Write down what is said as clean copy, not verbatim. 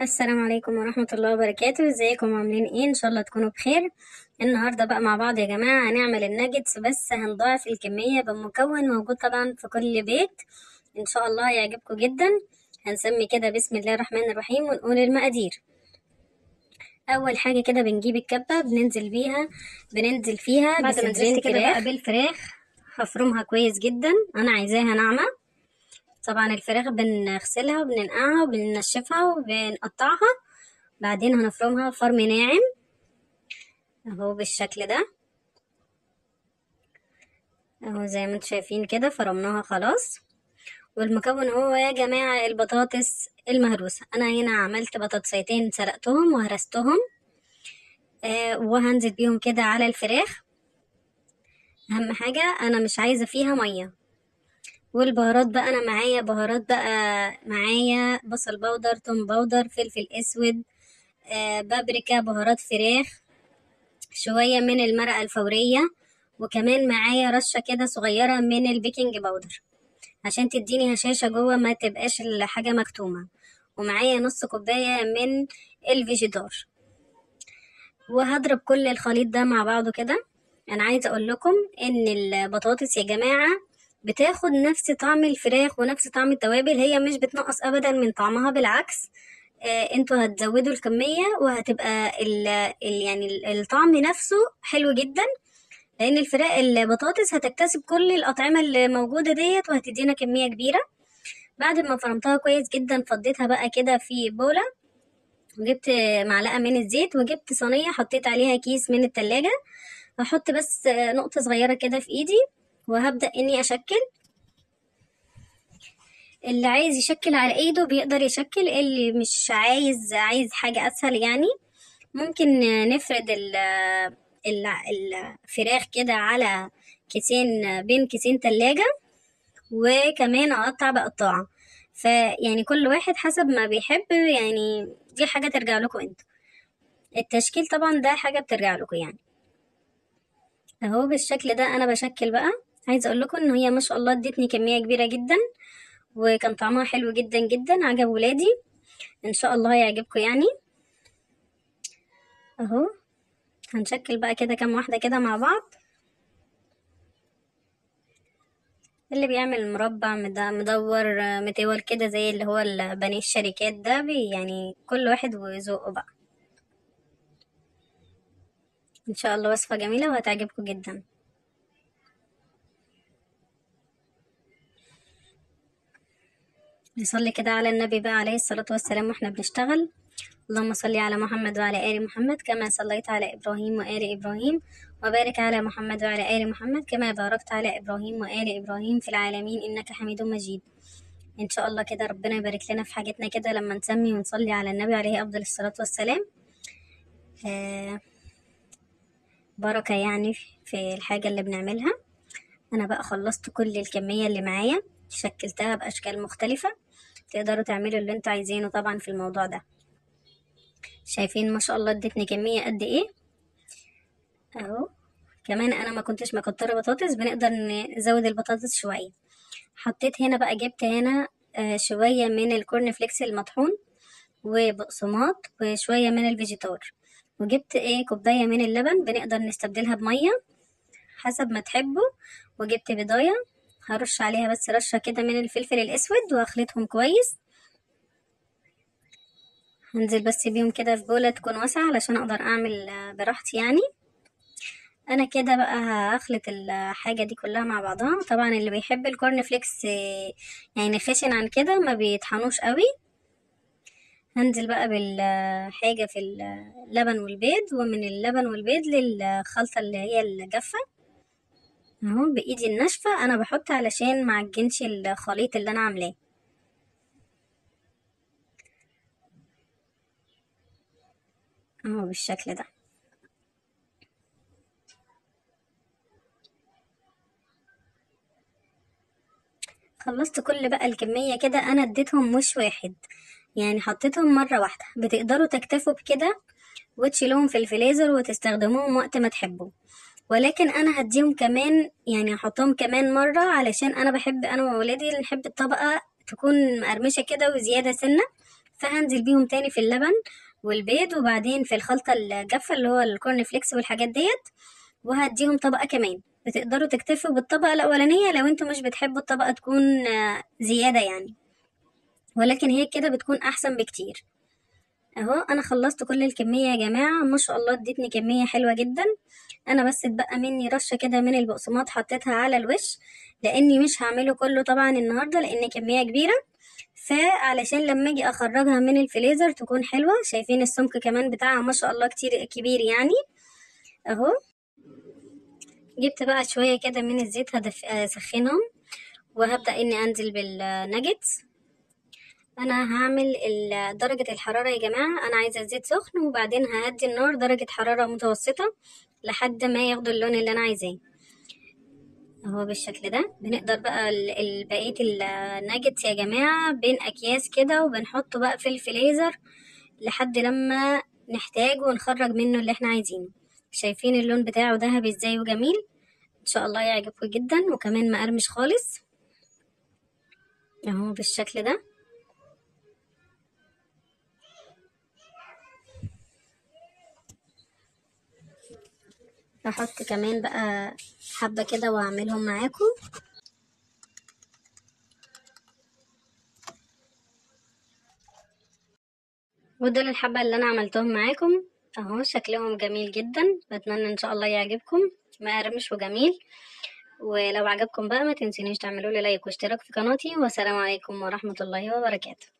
السلام عليكم ورحمة الله وبركاته. ازيكم عاملين ايه؟ ان شاء الله تكونوا بخير. النهاردة بقى مع بعض يا جماعة هنعمل الناجتس، بس هنضاعف الكمية بمكون موجود طبعا في كل بيت، ان شاء الله هيعجبكم جدا. هنسمي كده بسم الله الرحمن الرحيم ونقول المقادير. اول حاجة كده بنجيب الكبة بننزل فيها بعد ما بصدرين نزلت كده بقى فراخ. بالفراخ هفرمها كويس جدا، انا عايزاها ناعمة. طبعا الفراخ بنغسلها وبننقعها وبننشفها وبنقطعها، بعدين هنفرمها فرم ناعم اهو بالشكل ده، اهو زي ما انتم شايفين كده فرمناها خلاص. والمكون هو يا جماعة البطاطس المهروسة. انا هنا عملت بطاطسيتين سلقتهم وهرستهم، وهنزل بيهم كده على الفراخ. اهم حاجة انا مش عايزة فيها مية. والبهارات بقى انا معايا بهارات بقى، معايا بصل بودر، توم بودر، فلفل اسود، بابريكا، بهارات فراخ، شوية من المرقة الفورية، وكمان معايا رشة كده صغيرة من البيكنج باودر عشان تديني هشاشة جوه ما تبقاش الحاجة مكتومة، ومعايا نص كوباية من الفيجيتار. وهضرب كل الخليط ده مع بعضه كده. انا عايزة اقول لكم ان البطاطس يا جماعة بتاخد نفس طعم الفراخ ونفس طعم التوابل، هي مش بتنقص ابدا من طعمها، بالعكس، انتوا هتزودوا الكمية وهتبقى الطعم نفسه حلو جدا، لان البطاطس هتكتسب كل الاطعمة اللي موجودة ديت وهتدينا كمية كبيرة. بعد ما فرمتها كويس جدا فضيتها بقى كده في بولة، وجبت معلقة من الزيت، وجبت صينية حطيت عليها كيس من التلاجة. هحط بس نقطة صغيرة كده في ايدي وهبدأ اني اشكل. اللي عايز يشكل على ايده بيقدر يشكل، اللي مش عايز حاجة اسهل ممكن نفرد الفراخ كده على كيسين، بين كيسين تلاجة، وكمان اقطع بقطاعة. فيعني كل واحد حسب ما بيحب، دي حاجة ترجع لكم انتوا. التشكيل طبعا ده حاجة بترجع لكم. اهو بالشكل ده انا بشكل بقى. عايزه اقول لكم ان هي ما شاء الله ادتني كميه كبيره جدا، وكان طعمها حلو جدا جدا، عجب ولادي، ان شاء الله هيعجبكم. اهو هنشكل بقى كده كام واحده كده مع بعض. اللي بيعمل مربع مدور متول كده زي اللي هو بني الشركات ده، كل واحد وذوقه بقى. ان شاء الله وصفه جميله وهتعجبكم جدا. نصلي كده على النبي بقى عليه الصلاة والسلام واحنا بنشتغل. اللهم صل على محمد وعلى آل محمد كما صليت على إبراهيم وآل إبراهيم، وبارك على محمد وعلى آل محمد كما باركت على إبراهيم وآل إبراهيم في العالمين إنك حميد مجيد. إن شاء الله كده ربنا يبارك لنا في حاجتنا كده لما نسمي ونصلي على النبي عليه أفضل الصلاة والسلام. بركة في الحاجة اللي بنعملها. أنا بقى خلصت كل الكمية اللي معايا، شكلتها بأشكال مختلفة، تقدروا تعملوا اللي انتوا عايزينه طبعا في الموضوع ده. شايفين ما شاء الله ادتني كمية قد ايه اهو. كمان انا ما كنتش مكتره بطاطس، بنقدر نزود البطاطس شوية. حطيت هنا بقى، جبت هنا، شوية من الكورن فليكس المطحون وبقسماط وشوية من الفيجيتار، وجبت كوباية من اللبن، بنقدر نستبدلها بمية حسب ما تحبوا، وجبت بيضاية هرش عليها بس رشة كده من الفلفل الاسود واخلطهم كويس. هنزل بس بيهم كده في بولة تكون واسعة علشان اقدر اعمل براحتي. انا كده بقى هخلط الحاجة دي كلها مع بعضها. طبعا اللي بيحب الكورن فليكس خشن عن كده ما بيطحنوش قوي. هنزل بقى بالحاجة في اللبن والبيض، ومن اللبن والبيض للخلطة اللي هي الجافة اهو بايدي الناشفة انا بحط علشان ما عجنش الخليط اللي انا عاملاه. اهو بالشكل ده. خلصت كل بقى الكمية كده، انا اديتهم مش واحد، حطيتهم مرة واحدة. بتقدروا تكتفوا بكده وتشيلوهم في الفريزر وتستخدموهم وقت ما تحبوا، ولكن انا هديهم كمان، هحطهم كمان مرة علشان انا بحب، انا وولادي نحب الطبقة تكون مقرمشة كده وزيادة سنة، فهنزل بيهم تاني في اللبن والبيض، وبعدين في الخلطة الجافه اللي هو ال corn flakes والحاجات ديت، وهديهم طبقه كمان. بتقدروا تكتفوا بالطبقه الاولانية لو انتوا مش بتحبوا الطبقة تكون زيادة يعني، ولكن هي كده بتكون احسن بكتير. اهو انا خلصت كل الكمية يا جماعة، ما شاء الله ادتني كمية حلوة جدا. انا بس اتبقى مني رشه كده من البقسماط حطيتها على الوش، لاني مش هعمله كله طبعا النهارده لان كمية كبيرة، فعلشان لما اجي اخرجها من الفريزر تكون حلوة. شايفين السمك كمان بتاعها ما شاء الله كتير كبير يعني. اهو جبت بقى شوية كده من الزيت هسخنهم، وهبدا اني انزل بالناجتس. انا هعمل درجة الحرارة يا جماعة، انا عايزة الزيت سخن، وبعدين ههدي النار درجة حرارة متوسطة لحد ما ياخدوا اللون اللي انا عايزاه اهو بالشكل ده. بنقدر بقى بقية الناجتس يا جماعة بين اكياس كده، وبنحطه بقى في الفريزر لحد لما نحتاج ونخرج منه اللي احنا عايزينه. شايفين اللون بتاعه ذهبي ازاي وجميل، ان شاء الله يعجبكم جدا، وكمان مقرمش خالص اهو بالشكل ده. هحط كمان بقى حبة كده واعملهم معاكم. ودول الحبة اللي انا عملتهم معاكم اهو، شكلهم جميل جدا، بتمنى ان شاء الله يعجبكم، مقرمش وجميل. ولو عجبكم بقى ما تنسونيش تعملوا لي لايك واشتراك في قناتي، والسلام عليكم ورحمة الله وبركاته.